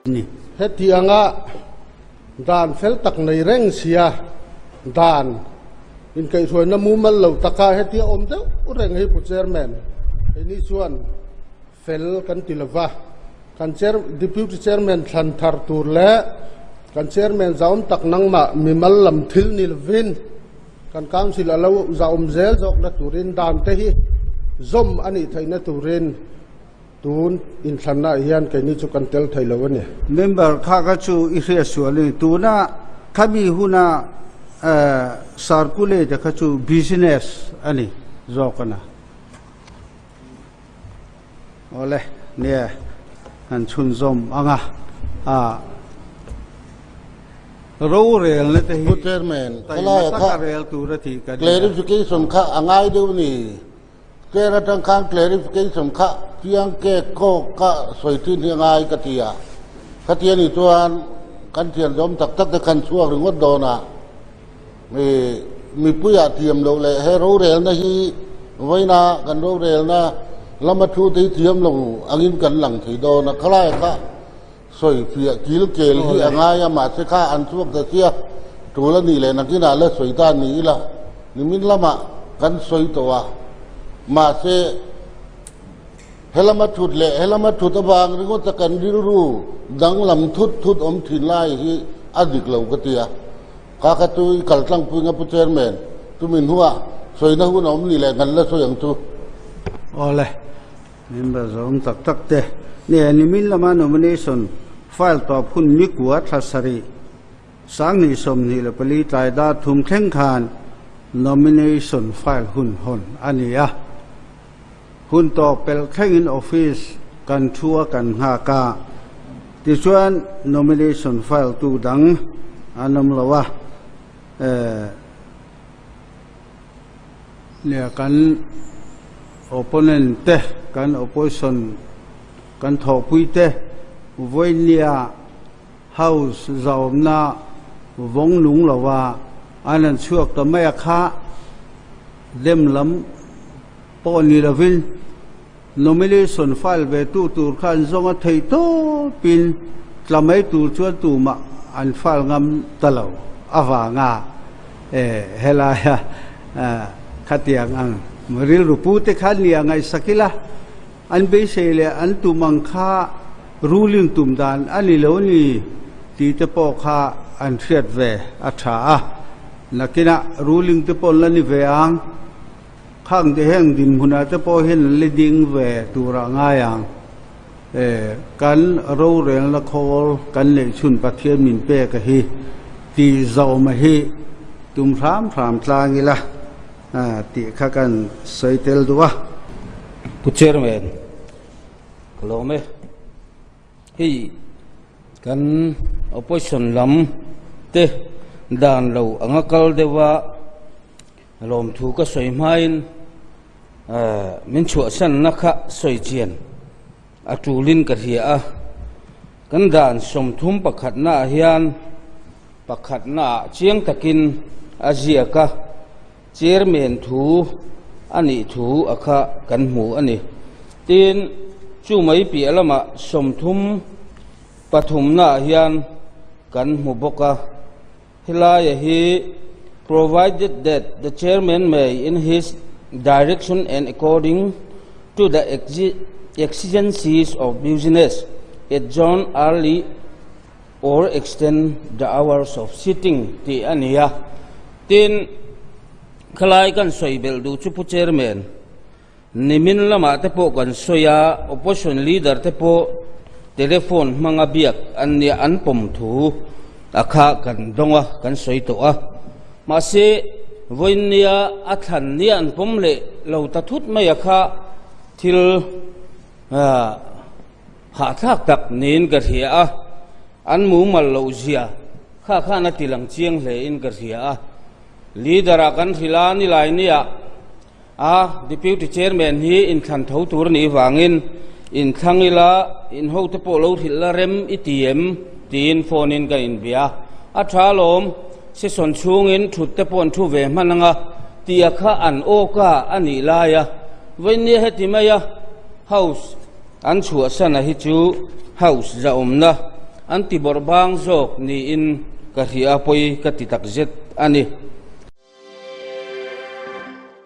Ni. Hetianga dan fel tak nei reng sia dan inkaihhruaina mumal lo taka hetia awm deuh reng hi Pu Chairman, keini chuan fel kan ti lova, kan Chair, Deputy Chairman thlan thar tur leh kan Chairman zahawm tak nangmah mimal lam thil ni lovin kan Council a lo zahawm zel zawkna turin dan te hi zawm a nih theihna turin Tun inthlannaah hian keini chu kan tel thei lo a ni. Member kha kha chu i hriat sual a ni. Tuna khami huna circulate kha chu business a ni zawk a na. Awle, nia han chhunzawm ang a. Rorelna te hi Pu Chairman, taima khalaia taka kha rel tur a tih ka ni a. Clarification kha a ngai deuh ni. Ker atang khan clarification kha chiang kek kawk ka sawi thin hi a ngai ka ti a, khatia nih chuan kan thian zawm tak tak te khan chhuak ringawt dawn a, mi mipuiah thiam loh leh he rorelna hi vawiina kan rorelna lama thu te hi thiam lo angin kan lang thei dawn a, khalai kha sawi fiah kil kel hi a ngai a, mahse kha an chhuak ta sia, tul a nih leh nakinah la sawi ta ni ila, nimin lamah kan sawi tawh a, mahse helama thut leh helama thut avang ringawta kan rilru danglam thut thut awm thin lai hi a dik lo ka ti a, kha kha chu i kal tlangpui nga Pu Chairman, chumi hnuah sawina hun a awm ni leh kan la sawi ang chu. Awle. Member zawng tak tak te nge nimin lama nomination file tawp hun nikua thla sarih 2024 tlai dar thum thleng khan nomination file hun hawn a ni a. Hun tawp pelh thlengin office kan thu a kan nghak a, tichuan nomination file tu dang an awm lo a, Nia kan opponent te, kan opposition kan thawhpui te vawinia house zahawmna vawng nung lova an han chhuak ta mai a kha dem lam pawh ni lovin nomination file ve tu tur kha an zawng a theih tawpin tla mai tur chuan tumah an file ngam ta lo avanga helaia khatiang ang rilru pu te kha nia ngaihsak ila an beisei leh an tum ang kha ruling tum dan a ni lo ni tih te pawh kha an hriat ve a tha a, nakinah ruling te pawh an la ni ve ang. Khang te heng dinhmunah te pawh hian an la ding ve turah ngai ang. E, kan rorelna khawl kan neih chhun Pathian min pek a hi tih zawm a hi tum hram hram tlang ila tih kha kan sawi tel duh a. Pu Chairman, ka lawm e. Hei kan opposition lam te dan lo anga kal deuh a. Lawmthu ka sawi hmain min chhuahsanna kha sawi chian a tulin ka hria a. Kan dan 30 pakhatnaah hian pakhatnaah chiang takin a ziak a, Chairman thu a nih thu a kha kan hmu a ni. Tin, chu mai piah lamah 30 pathumnaah hian kan hmu bawk a. Helai hi provided that the chairman may in his direction and according to the exigencies of business adjourn early or extend the hours of sitting tih a ni a. Tin, khalai kan sawi belh duh chu Pu Chairman, nimin lamah te pawh kan sawi a, opposition leader te pawh telephone hmanga biak an nia an pawm thu a kha kan dawng a, kan sawi tawh a. Mahse, vawiinnia a thlan nia an pawm leh lo ta thut mai a kha thil hahthlak tak niin ka hria a, an mumal loh zia kha khan a tilang chiang hle in ka hria a. Leader ah kan hrilh a, nilai nia A Deputy Chairman hi inthlan tho tur a nih vangin inthlang ila in hote pawh lo hrilh la rem i ti em? tiin phone in ka inbia. A tha alawm, session chhungin thut te pawh an thu ve hman anga tia kha an awka a nih lai a, vawinia heti mai a House an chhuahsan a hi chu House zahawmna. an ti bawrh bang zawk niin ka hria pawi ka ti takzet a ni.